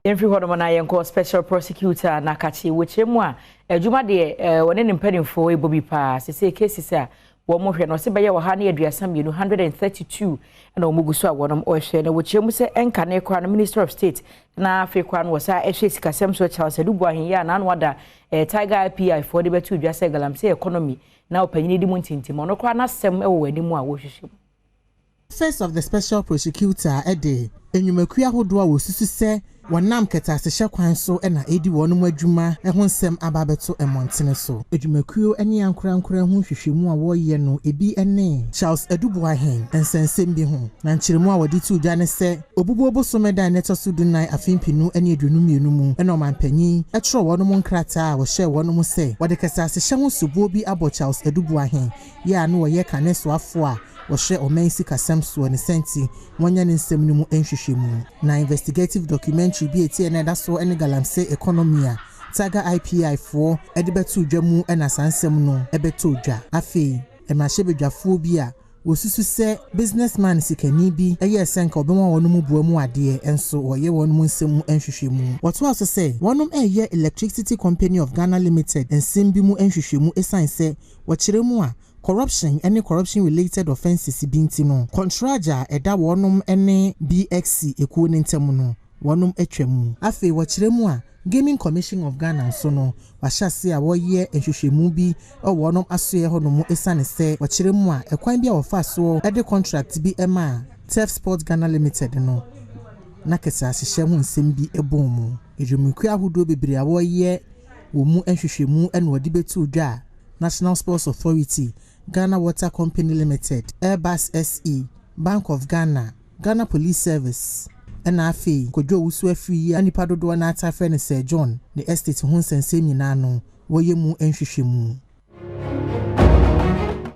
Yɛmfiri hɔnom na yɛnkɔ Special Prosecutor na kakye wɔkyerɛ mu a adwuma deɛ wɔne ne mpanimfoɔ ɛbɔ bi paa sese cases a wɔn hwɛ no, ɔsɛ bɛyɛ 132, 132, ɛna wɔn gu so a wɔn ɔhwɛ. Na wɔkyerɛ mu sɛ ɛnka ne kora no, Minister of State na afei kora no wɔsa ɛhwɛ sikasɛm so, Charles Adu Boahen yɛ a n'ano ada Tiger Eye PI foɔ de bɛto dwa sɛ galamsey economy na ɔpanyin di mu ntintim, ɔno kora n'asɛm ɛwɔ wɔn anim a wɔrehwehwɛ mu. Office of the Special Prosecutor de nnwumakuo ahodoɔ a wɔsusu sɛ wɔnam kɛtɛasehyɛ kwan so na ɛredi wɔn adwuma ho nsɛm aba abɛto mmɔntene so. Adwumakuo ne ankorankora ho nhwehwɛmu a wɔreyɛ no, ebi ne Charles Adu Boahen nsɛnsɛm bi ho. Na nkyerɛmu a wɔde to dwa ne sɛ Obubuo bosome da ne ɛtɔ so 14, afe 2022 mu, ɛna ɔmanpanyin twerɛ wɔn nkrataa a wɔhyɛɛ wɔn sɛ wɔde kɛtɛasehyɛ ho soboɔ bi abɔ Charles Adu Boahen yɛ a no wɔyɛ kane soafoɔ a wɔhwɛ ɔman sikasɛm soɔ ne sɛnti wɔnyɛ ne nsɛm no mu nhwehwɛmu. Na investigative documentary bi etie na ɛda so ne galamsey economy a Tiger Eye PI foɔ de bɛto dwa mu, na saa nsɛm no bɛtɔ dwa. Afei mmarahyɛbadwafoɔ bi a wɔsusu sɛ businessman sikani bi yɛɛ sɛ nka ɔbɛma wɔn mu bua mu adeɛ nso, wɔyɛ wɔn mu nsɛm mu nhwehwɛmu. Wɔtoa so sɛ wɔnom ɛreyɛ Electricity Company of Ghana Limited nsɛm bi mu nhwehwɛmu, ɛsiane sɛ wɔkyerɛ mu a corruption ne corruption related offences bi nti no, contract a ɛda wɔnom ne BXC ekuo ne ntam no, wɔnom atwa mu. Afei wɔkyerɛ mu a Gaming Commission of Ghana nso no, wahyɛ ase a wɔyɛ nhwehwɛmu bi wɔ wɔnom asoɛ hɔnom, ɛsiane sɛ wɔkyerɛ mu a ɛkwan bi a wɔfa soɔ de contract bi ma Turf Sport Ghana Limited no na kɛsɛ ahyehyɛ ho nsɛm bi bɔ mu. Edwumakuo ahodoɔ bebree a wɔreyɛ wɔn mu nhwehwɛmu na wɔde bɛtu dwa a National Sports Authority, Ghana Water Company Limited, Airbus SE, Bank of Ghana, Ghana Police Service, ɛna afei Kodwo Owusu afiri yi a nipa dodoɔ n'ata frɛ no Sir John ne estate ho nsɛnsɛm nyinaa no, wɔyɛ mu nhwehwɛmu.